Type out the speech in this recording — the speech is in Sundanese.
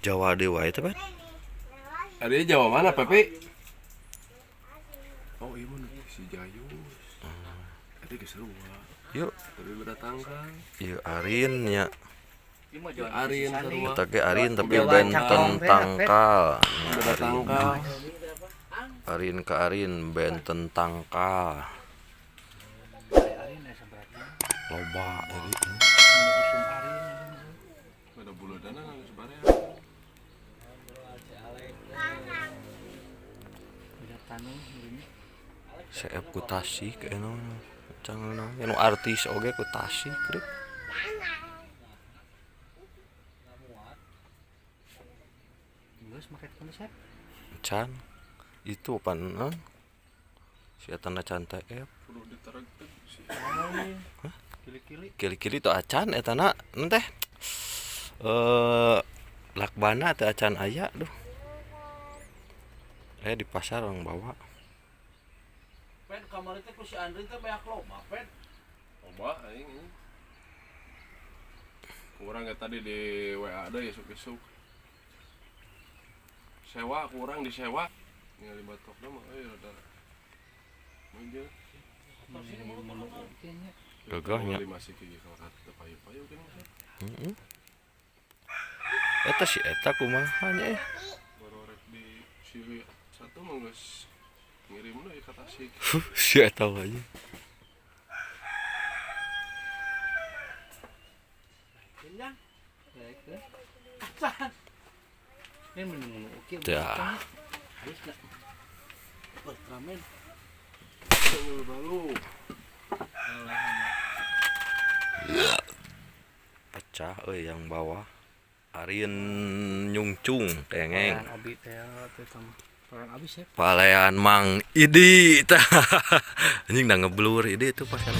Jawa deui wae teh, Pan. Ada Jawa mana, Pepe? Oh iya mana si Jayus. Eta geus sarua. Yuk, Tapi beda tangkal. ieu Arin nya. Arin sarua. Eta ge Arin tapi Jawa benten cangkong teh, tangkal. Beda tangkal. Arin ke Arin benten tangkal. Arin aya sabaraha? Loba jadi. Usum Arin. Beda buladana geus barea. Beda taneuh ini. CF ku Tasik anu can naon anu artis oge ku Tasik rek. Geus make konsep. Can itu pan naon? Si eta na can TF. Kudu ditereg-teg sih. Kili-kili. Kili-kili tuh acan eta na teh. Lakbana teh acan aya duh. Di pasar orang bawa. Pen kamari teh ku si Andri teh banyak loba, Pen. Loba aing ini. Kurang ya tadi di WA ada isuk-isuk. Sewa kurang disewa. Ningali batokna mah euy rada manjel. Gagahnya. Masih kayak kalau kata payu-payu kan sih. Heeh. Eta si eta kumaha nya eh. Baru rek di si satu mah geus ngirim deui ka Tasik. Si eta wae. Kenyang. Baik teh. Ini mending oke. Dah. Halus na. Ultraman. Baru. Pecah euy yang bawah. Arin nyungcung kengeng. Palean abi teh teh sama. Palean abi sih. Palean Mang Idi tah. Anjing dah ngeblur Idi itu pas kan.